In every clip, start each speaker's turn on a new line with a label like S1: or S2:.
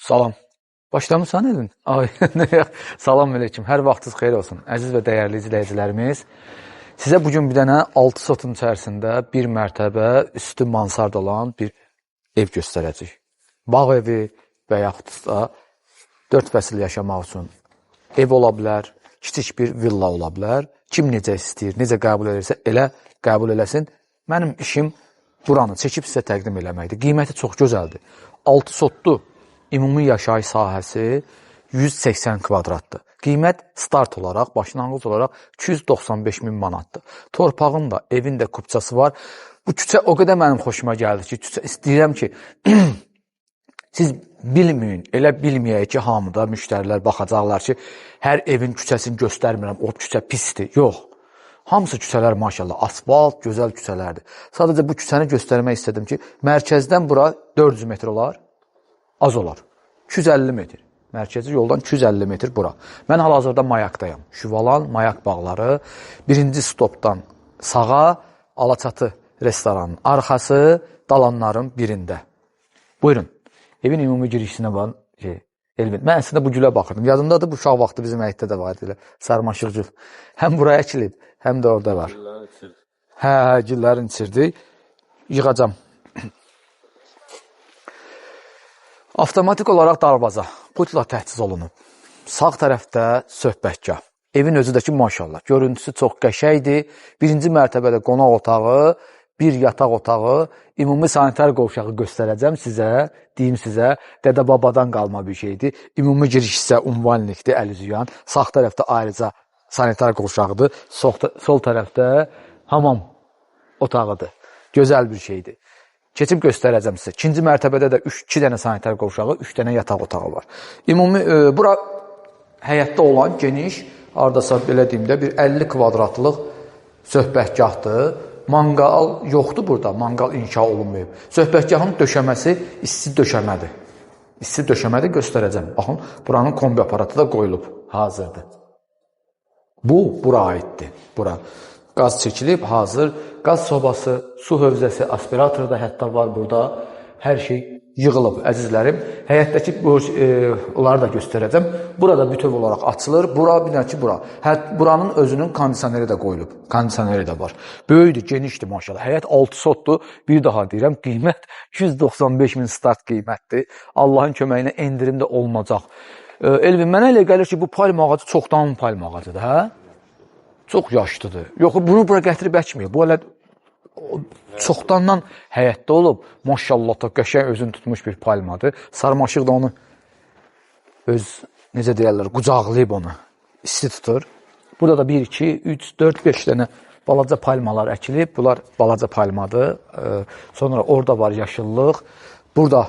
S1: Salam. Başlamısan Elvin? Ay, salam aleyküm. Hər vaxtınız xeyir olsun. Əziz və dəyərli izləyicilərimiz, sizə bugün bir dənə 6 sotun içərisində bir mərtəbə üstü mansard olan bir ev göstərəcək. Bağ evi və yaxud da 4 fəsil yaşamaq üçün ev ola bilər, kiçik bir villa ola bilər. Kim necə istəyir, necə qəbul edirsə elə qəbul eləsin. Mənim işim buranı çəkib sizə təqdim eləməkdir. Qiyməti çox gözəldir. 6 sotlu ümumi yaşayış sahəsi 180 kvadratdır. Qiymət start olaraq, başlanğıc olaraq 295 min manatdır. Torpağın da, evin də kupçası var. Bu küçə o qədər mənim xoşuma gəldi ki, küçə istəyirəm ki, siz bilməyin, elə bilməyək ki, hamıda müştərilər baxacaqlar ki, hər evin küçəsini göstərmirəm, o küçə pisdir. Yox. Hamısı küçələr maşallah, asfalt, gözəl küçələrdir. Sadəcə bu küçəni göstərmək istədim ki, mərkəzdən bura 400 metr olar, az olar. 250 metr. Mərkəzi yoldan 250 metr bura. Mən hal-hazırda Mayakdayam. Şüvalan Mayak bağları. Birinci stopdan sağa Alaçatı restoranın arxası dalanların birində. Buyurun. Evin ümumi girişinə bax. Elvin. Mən əslində bu gülə baxırdım. Yadımdadır, bu uşaq vaxtı bizim həyətdə də var idi. Sarmaşıq gül. Həm buraya əkilib, həm də orada var. Hə, güllərin içirdik. Yığacam. Avtomatik olaraq darvaza putla təchiz olunub. Sağ tərəfdə söhbətgah. Evin özü də ki, maşallah, görüntüsü çox qəşəngdir. Birinci mərtəbədə qonaq otağı, bir yataq otağı, ümumi sanitar qovşağı göstərəcəm sizə, deyim sizə, dədə-babadan qalma bir şeydir. Ümumi giriş isə umvalnikdir, əl üzü yuyan. Sağ tərəfdə ayrıca sanitar qovşağıdır, sol tərəfdə hamam otağıdır. Gözəl bir şeydir. Keçib göstərəcəm sizə. İkinci mərtəbədə də 2 dənə sanitar qovşağı, 3 dənə yataq otağı var. Ümumi, bura həyətdə olan geniş, hardasa belə deyim də, bir 50 kvadratlıq söhbətgahdır. Manqal yoxdur burada, manqal inşa olunmayıb. Söhbətgahın döşəməsi isti döşəmədir. İsti döşəmədir, göstərəcəm. Baxın, buranın kombi aparatı da qoyulub, hazırdır. Bu, bura aiddir, bura. Qaz çəkilib, hazır. Qaz sobası, su hövzəsi, aspirator da hətta var burada. Hər şey yığılıb, əzizlərim. Həyətdəki onları da göstərəcəm. Burada bütöv olaraq açılır. Bura, bir dənə ki, bura. Buranın özünün kondisioneri də qoyulub. Kondisioneri də var. Böyükdür, genişdir maşallah. Həyət 6 sotdur. Bir daha deyirəm, qiymət 295 min start qiymətdir. Allahın köməyinə endirim də olunacaq. Elvin, mənə elə gəlir ki, bu palma ağacı çoxdan palma ağacıdır, hə? Çox yaşlıdır. Yox, bunu bura gətirib əkməyib. Bu hələ çoxdandan həyətdə olub. Maşallah da qəşəng özünü tutmuş bir palmadır. Sarmaşıq da onu öz, necə deyərlər, qucaqlayıb onu. İsti tutur. Burada da 1, 2, 3, 4, 5 dənə balaca palmalar əkilib. Bunlar balaca palmadır. Sonra orada var yaşıllıq. Burada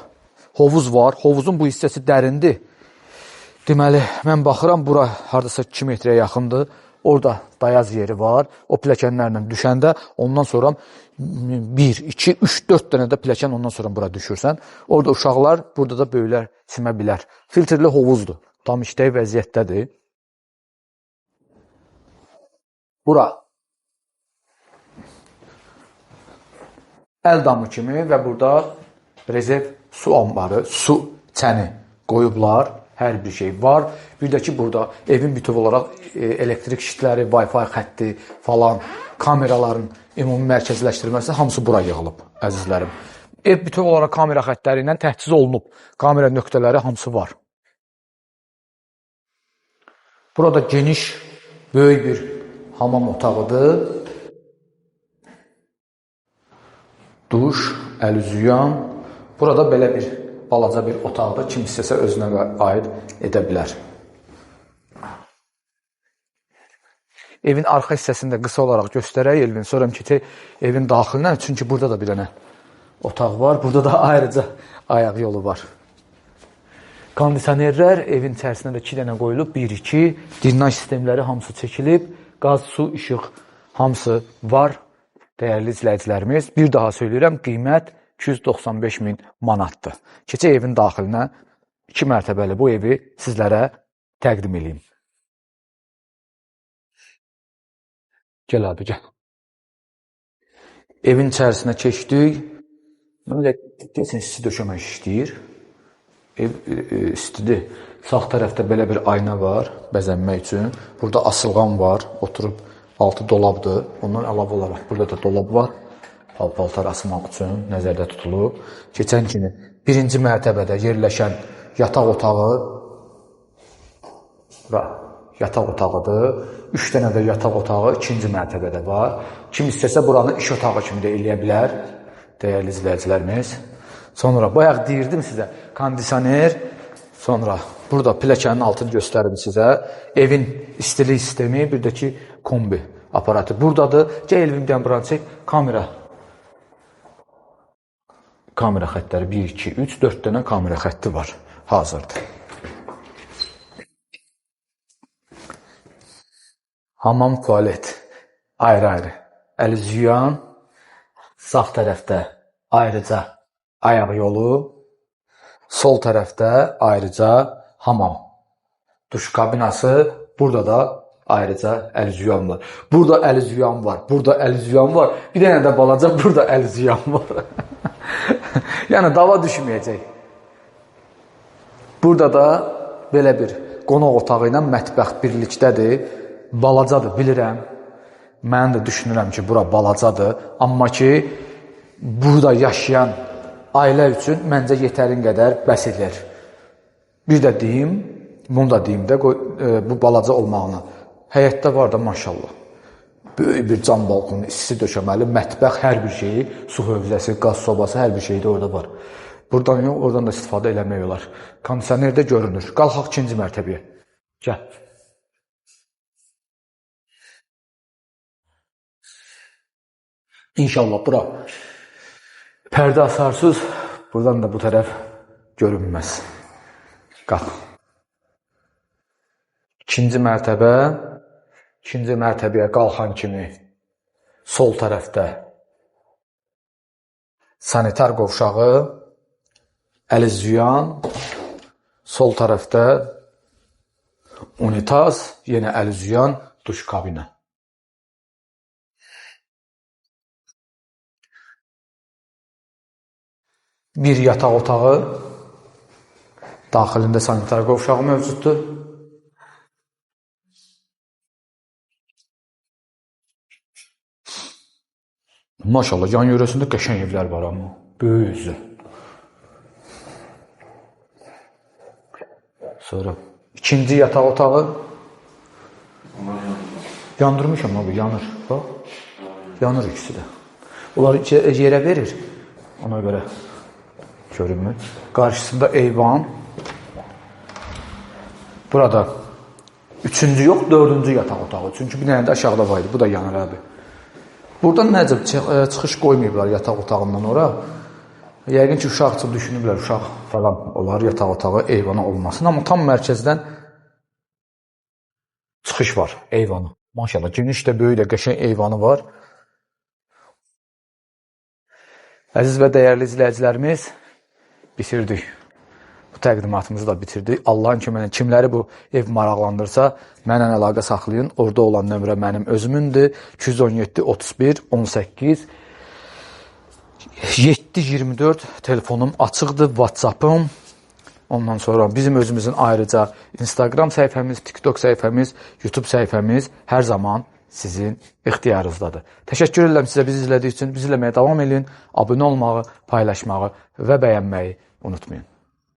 S1: hovuz var. Hovuzun bu hissəsi dərindir. Deməli, mən baxıram, bura hardasa 2 metrəyə yaxındır. Orada dayaz yeri var. O pilləkənlərlə düşəndə ondan sonra 1, 2, 3, 4 dənə də pilləkən ondan sonra bura düşürsən. Orada uşaqlar, burada da böyüklər çimə bilər. Filtrli hovuzdur. Tam işlək vəziyyətdədir. Bura əl damı kimi və burada rezerv su anbarı, su çəni qoyublar. Hər bir şey var. Bir də ki, burada evin bütöv olaraq elektrik işləri, Wi-Fi xətti falan, kameraların ümumi mərkəzləşdirilməsi hamısı bura yığılıb, əzizlərim. Ev bütöv olaraq kamera xəttləri ilə təchiz olunub. Kamera nöqtələri hamısı var. Burada geniş, böyük bir hamam otağıdır. Duş, əl üzü yuyan. Burada belə bir balaca bir otaqda kim istəsə özünə aid edə bilər. Evin arxa hissəsini də qısa olaraq göstərək Elvin. Sonra keçək evin daxilinə. Çünki burada da bir dənə otaq var. Burada da ayrıca ayaq yolu var. Kondisionerlər evin içərisində də 2 dənə qoyulub. 1, 2. Drenaj sistemləri hamısı çəkilib. Qaz, su, işıq hamısı var. Dəyərli izləyicilərimiz, bir daha söyləyirəm, qiymət 295 min manatdır. Keçək evin daxilinə, 2 mərtəbəli bu evi sizlərə təqdim edeyim. Gəl abi, gəl. Evin içərisinə keçdik. Belə keçin, isti döşəmə işləyir. Ev istidir. Sağ tərəfdə belə bir ayna var bəzənmək üçün. Burada asılğan var, oturub altı dolabdır. Ondan əlavə olaraq burada da dolab var. Pal-paltar asmaq üçün nəzərdə tutulub. Keçən kimi birinci mərtəbədə yerləşən yataq otağı, bura yataq otağıdır. 3 dənə də yataq otağı ikinci mərtəbədə var. Kim istəsə buranı iş otağı kimi də eləyə bilər, dəyərli izləyicilərimiz. Sonra bayaq deyirdim sizə, kondisioner. Sonra burada pilləkənin altını göstərim sizə. Evin istilik sistemi, bir də ki kombi aparatı buradadır. Gəl Elvin, bir dənə buranı çək. Kamera. Kamera xəttləri 1, 2, 3, 4 dənə kamera xətti var. Hazırdır. Hamam, tualet ayrı-ayrı. Əl-üz yuyan, sağ tərəfdə ayrıca ayaq yolu, sol tərəfdə ayrıca hamam. Duş kabinası, burada da ayrıca əl-üz yuyan var. Burada əl-üz yuyan var, burada əl-üz yuyan var. Bir dənə də balaca burada əl-üz yuyan var. Yəni dava düşməyəcək. Burada da belə bir qonaq otağı ilə mətbəx birlikdədir. Balacadır, bilirəm. Mən də düşünürəm ki, bura balacadır. Amma ki, burada yaşayan ailə üçün məncə yetərin qədər bəs edir. Bir də deyim, bunu da deyim də, bu balaca olmağını. Həyətdə var da maşallah. Böyük bir cam balkonu, isti döşəməli, mətbəx, hər bir şeyi, su hövzəsi, qaz sobası, hər bir şeyi də orada var. Buradan yox, oradan da istifadə eləmək olar. Kondisioner də görünür. Qalxaq ikinci mərtəbəyə. Gəl. İnşallah bura pərdə asarsız, buradan da bu tərəf görünməz. Qalx. İkinci mərtəbə, ikinci mərtəbəyə qalxan kimi sol tərəfdə sanitar qovşağı, əl-üz yuyan, sol tərəfdə unitaz, yenə əl-üz yuyan, duş kabinə. Bir yataq otağı, daxilində sanitar qovşağı mövcuddur. Maşallah, yan yörəsində qəşəng evlər var amma, böyük üzü. Sonra ikinci yataq otağı. Yandırmışam abi, yanır. Bax, yanır ikisi də. Onlar yerə verir, ona görə görünmür. Qarşısında eyvan. Burada üçüncü yox, dördüncü yataq otağı. Çünki bir dənə də aşağıda var idi. Bu da yanır abi. Buradan nəcəb çıxış qoymayıblar yataq otağından ora. Yəqin ki, uşaq üçün düşünüblər, uşaq falan olar, yataq otağı eyvana olmasın. Amma tam mərkəzdən çıxış var eyvana. Maşallah, geniş də, böyük də, qəşəng eyvanı var. Əziz və dəyərli izləyicilərimiz, bitirdik. Bu təqdimatımızı da bitirdik. Allahın köməyi ilə kimləri bu ev maraqlandırsa, mənlə əlaqə saxlayın. Orada olan nömrə mənim özümündür. 217 31 18 7 24 telefonum açıqdır, WhatsApp-ım. Ondan sonra bizim özümüzün ayrıca Instagram səhifəmiz, TikTok səhifəmiz, YouTube səhifəmiz hər zaman sizin ixtiyarınızdadır. Təşəkkür edirəm sizə bizi izlədiyi üçün. Bizi izləməyə davam edin. Abunə olmağı, paylaşmağı və bəyənməyi unutmayın.